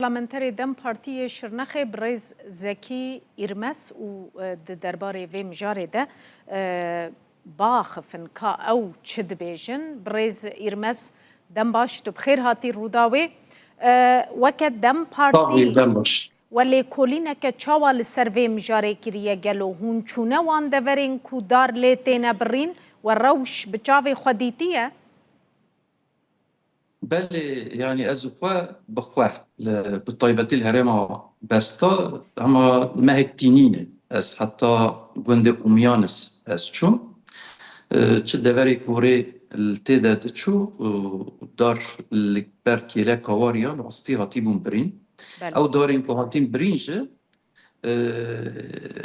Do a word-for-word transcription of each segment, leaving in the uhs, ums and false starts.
Parlamenterê DEM Partî yê Şirnexê birêz Zekî Îrmes û, e, di derbarê vê mijarê de, e, biaxifin ka ew çi dibêjin. Birêz Îrmes, dem baş, tu bi xêr hatî Rûdawê. E, weke DEM Partî, Sax bî, dem baş. We lêkolîneke çawa li ser vê mijarê kiriye? Gelo hûn çûne wan deverên ku dar lê têne birîn? We rewş bi çavê xwe dîtiye? Belê, yanî ez û xwe bi xwe li, bi taybetî li herêma Besta, hema mehek tînî ne. Ez heta gundê Umyanis ez çûm. E, çi deverê ku rê li tê de diçû, e, dar li ber kêleka wariya rastî hatîbûn birîn. Belê. Ew darên ku hatîn birîn jî, e,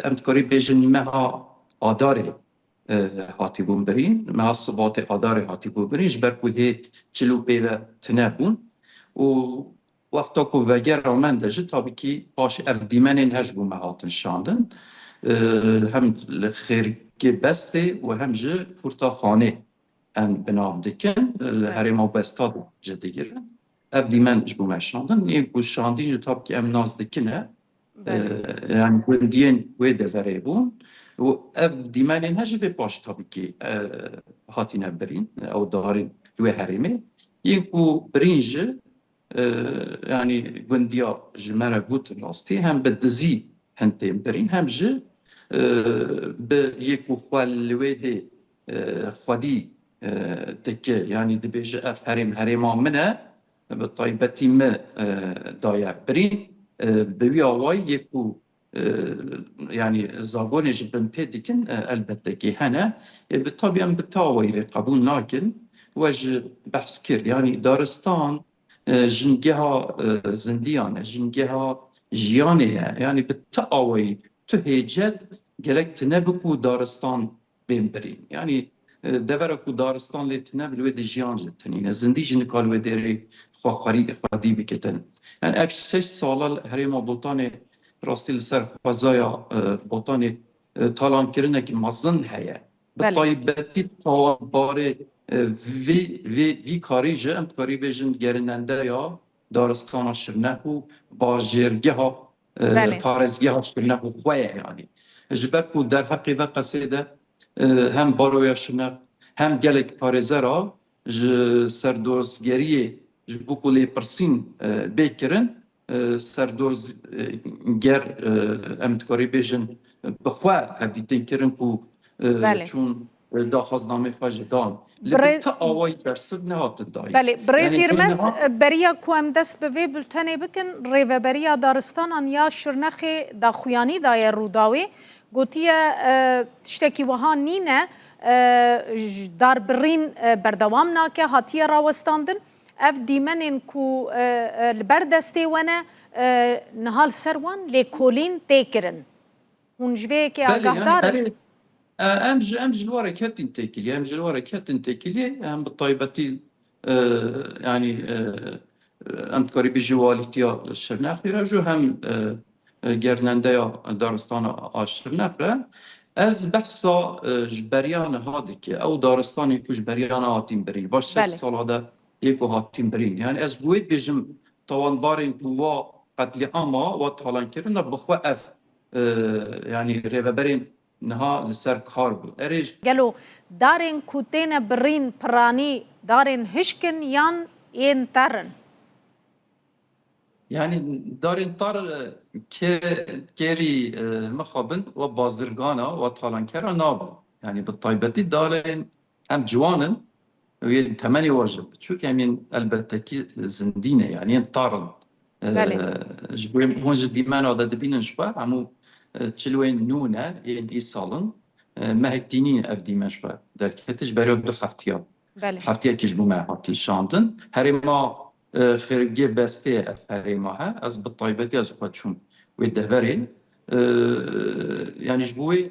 em dikarî bêjin meha Adarê, e, hatîbûn birîn, meha Sibatê Adarê hatîbûn birîn, ji ber ku hê çil û pêve tune bûn û wexta ku vegera me de jî tabîkî paş ev dîmenên he ji bo me hatin şandin. E, hem li Xêrgê Bestê û hem ji Xurta Xanê em bi nav dikin, li Belê. Herêma Besta de jî digirin. Ev dîmen ji bo me şandin. Yên ku şandîn jî tabîkî em nas dikin e. Belê. E, yani gundiyên wê deverê bûn. Û ev dîmenên he jî vê paş tabîkî, e, hatine birîn, ew darên wê herêmê. Yên ku birîn jî, e, yani gundiya ji me re got rastî, hem bi dizî hin tên birîn, hem jî, e, bi yê ku xwe li wê dê, e, xwedî, e, dike, yani dibêje ev herêm herêma min e, bi taybetî min, e, daye birîn, e, bi wî awayî yê ku, e, yani zagonê ji bin pê dikin, e, elbette ki hene. E, bi tabî em bi te awayî vê qebûl nakin. We ji behs kir, yani daristan, e, jingeha, e, zindiyan e, jingeha jiyanê ye. Yani bi ti awayî tu hêcet gerek tine bi ku daristan bên birîn. Yani, e, devera ku daristan lê tine bi, li wê de jiyan jî tinîne. Zindî jî nika li wê derê xwe xwerî-, xwedî bikitin. Yani ev şeş sala li herêma Botanê rastî li ser xwezaya, e, Botanê, e, talankirinekî mezin heye. Bi Belê. Taybetî tawanbarê, e, vî, vî, vî karî jî em dikarî bêjin gerinendeya daristana Şirnex û bajêrgeha, e, Belê. Parêzgeha Şirnex û xwe ye yanî. Ji ber ku derheqê ve qesê de, e, hem baroya Şirnex hem gelek parêzera ji serdozgeriyê ji bo ku lêpirsîn, e, bê kirin, e, serdoz, e, ger, e, em dikarî bêjin, bi xwe hevdîtin kirin ku, e, Belê. Çûn, e, daxwaznamê xwe ji dan. Lê bi Birêz- ti awayî bersiv nehatin dayîn. Belê, birêz Yani Îrmes, niha e, beriya ku em dest bi vê bultenê bikin, Rêveberiya Daristanan ya Şirnexê daxuyanî daye Rûdawê. Gotiye, e, tiştekî wiha nîne, e, ji darbirîn, e, berdewam nake, hatiye rawestandin. Ev dîmenên ku, e, e, li ber destê we ne, e, niha li ser wan lêkolîn tê kirin. Hûn ji vê yekê Belê, yani agahdar in? Erê, e, em ji, em ji li we re ketin têkiliyê, em ji li we re ketin têkiliyê, em bi taybetî, e, yani, e, em dikarî bêjî walîtiya Şirnexê re jî hem, e, e, gerinendeya daristana a Şirnex re. Ez behsa, e, ji beriya niha dike, ew daristanên ku ji beriya niha hatîn birîn, va şeş Belê. Sala de yê ku hatîn birîn. Yani ez ji bo wê dibêjim, tawanbarên ku wa qetlîama, wa talankirina, bi xwe ev, e, yani rêveberên niha li ser kar bûn. Erê j- Gelo darên ku têne birîn piranî darên hişk in yan yên ter in? Yani darên tar, e, ke-, kêrî, e, mixabin wa bazirgana, wa talankera nabin. Yani bi taybetî darên em ciwan in, yên temenê wa jî biçûk, em yên elbette kî zindî ne, yani yên tar in. E, Belê. Ji bo hûn ji dîmena de dibînin ji xwe, hemû, e, çilwên nû ne, yên îsal in. E, mehek tînî ev dîmen ji xwe derkete, ji beriya du heftiya. Belê. Heftiyekî ji bo me hatin şandin. Herêma, e, Xêrgê Bestê ev herêma he. Ez bi taybetî ez xwe çûm wê deverê. E, yani ji bo wê,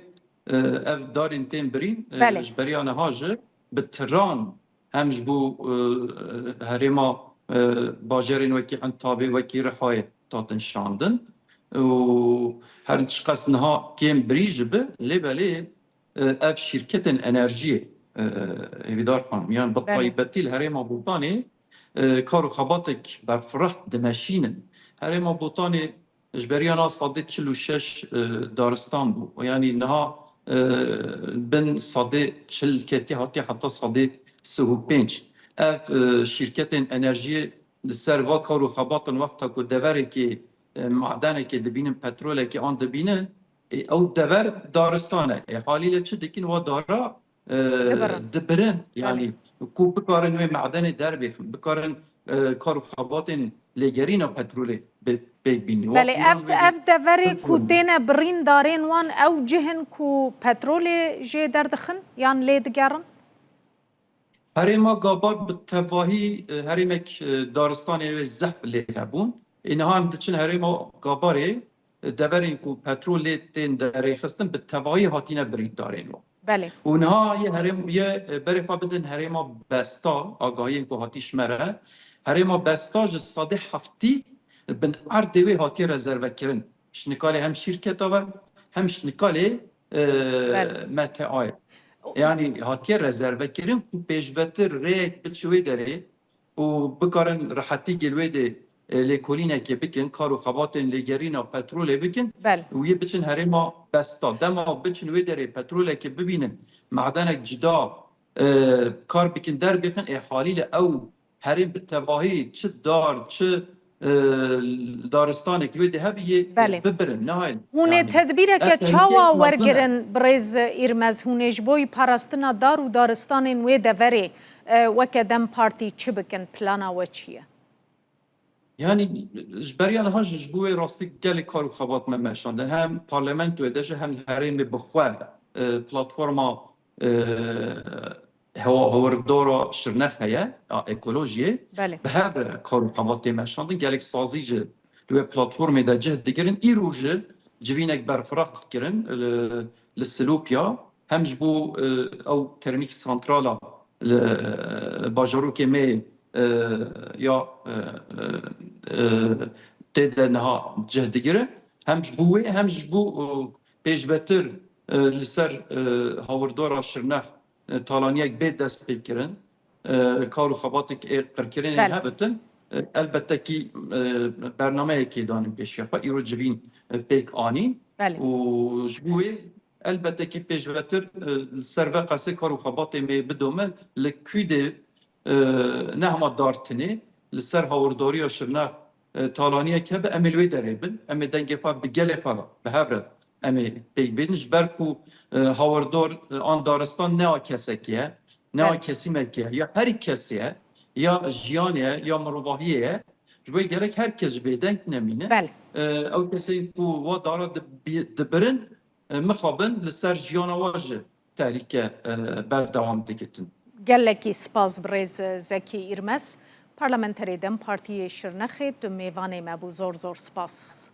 e, ev darên tên birîn, e, Belê. Ji beriya niha jî bi tiran hem ji bo, e, herêma, e, bajarên wekî Entabê, wekî Rihayê hatin şandin. Û her çiqas niha kêm birîn jî bi, lê belê, e, ev şîrketên enerjiyê, e, Hêvîdar Xanim, yan bi Belê. Taybetî li herêma Botanê, e, kar û xebatek berfireh dimeşînin. Herêma Botanê ji beriya niha sedê çil û şeş, e, daristan bû. Yanî niha, e, bin sedê çil ketî hatiye heta sedê sih û pênc. Ev, e, şîrketên enerjiyê li ser va kar û xebatin wexta ku deverekê, e, madenekê dibînin, petrolekê an dibînin, ê, ew dever daristan e. Ê, halîle çi dikin? Wa dara, e, Dibirin. dibirin. Belê. Yanî ku bikarin wê madenê derbêxin, bikarin, e, kar û xebatên lêgerîna petrolê bi-, pêk bînin. Wa Belê, pîran ev, wê ev deverê ku têne birîn darên wan, ew cih in ku petrolê jê derdixin yan lê digerin? Herêma Gabar bi tevahî, e, herêmek, e, daristanê wê zehf lê hebûn. Ê niha em diçin herêma Gabarê, e, deverên ku petrol lê tên derêxistin bi tevahî hatine birîndarên wan. Belê. Û niha yê herêm, yê, e, berê xwe bidin herêma Besta, agahiyên ku hatî ji me re. Herêma Besta ji sedê heftî bin erdê wê hatiye rezervekirin. Ji nikalê hem şîrketa ve hem ji nikalê, e, Belê. M T A'yê. Yanî hatiye rezervekirin ku pêşvetir rêyek biçi wê derê û bikarin rehetî gel wê dê, e, lêkolînekê bikin, kar û xebatên lêgerîna petrolê bikin Belê. û yê biçin herêma Besta. Dema biçin wê derê petrolekê bibînin, madenek cida, e, kar bikin derbêxin, ê halîle ew herêm bi tevahî çi dar, çi, e, daristanek li wê de hebî yê Belê. bibirin, nahên. Hûn ê Yanî, tedbîreke ev çawa tehlikeyek mezin e. wergirin, birêz Îrmez? Hûn ê ji bo parastina dar û daristanên wê deverê, e, weke DEM Partî çi bikin? Plana we çi ye? Yanî, ji beriya niha jî ji bo wê rastî gelek kar û xebat me meşandin. Hem parlamentoyê de jî hem li herêmê bi xwe, e, platforma, e, hewa-, hawirdora Şirnex heye, a ekolojiyê. Belê. Bi hev re kar û xebat tê meşandin. Gelek sazî jî li wê platformê de cih digirin. Îro jî civînek berfireh dikirin li, li Silopya. Hem ji bo, e, ew termîk santrala li, e, bajarokê me, e, ya, e, e, e, tê de niha cih digire. Hem ji bo wê, hem ji bo, e, pêşvetir, e, li ser, e, hawirdora Şirnex, e, talaniyek bê dest pê kirin, e, kar û xebatek ê qirkirinê Belê. hebitin, e, elbette kî, e, bernameyekê danin pêşiya xwe, îro civîn, e, pêk anîn. Belê. Û ji bo wê elbette kî pêşvetir, e, li ser ve qesê kar û xebatê me bidome, li Kûdê, e, ne hema dar tinê, li ser hawirdariya Şirnex, e, talaniyek hebe, em ê li wê derê bin, em ê dengê xwe bi gelê xwe re, bi hev re em ê pêk bêdin. Ji ber ku, e, hawirdar, e, an daristan ne a kesekê ye, ne a Belê. kesîmekê ye, ya herî kesê ye, ya jiyanê ye, ya mirovahiyê ye. Ji bo gerek her kes ji bêdeng nemîne. Belê. E, ew kesên ku wa dara dibi-, dibirin, e, mixabin li ser jiyana wa jî tehlîke, e, berdewam digitin. Gelekî spas birêz Zekî Îrmez, parlamenterê DEM Partiyê Şirnexê, tu mêvanê me bû. Zor zor spas.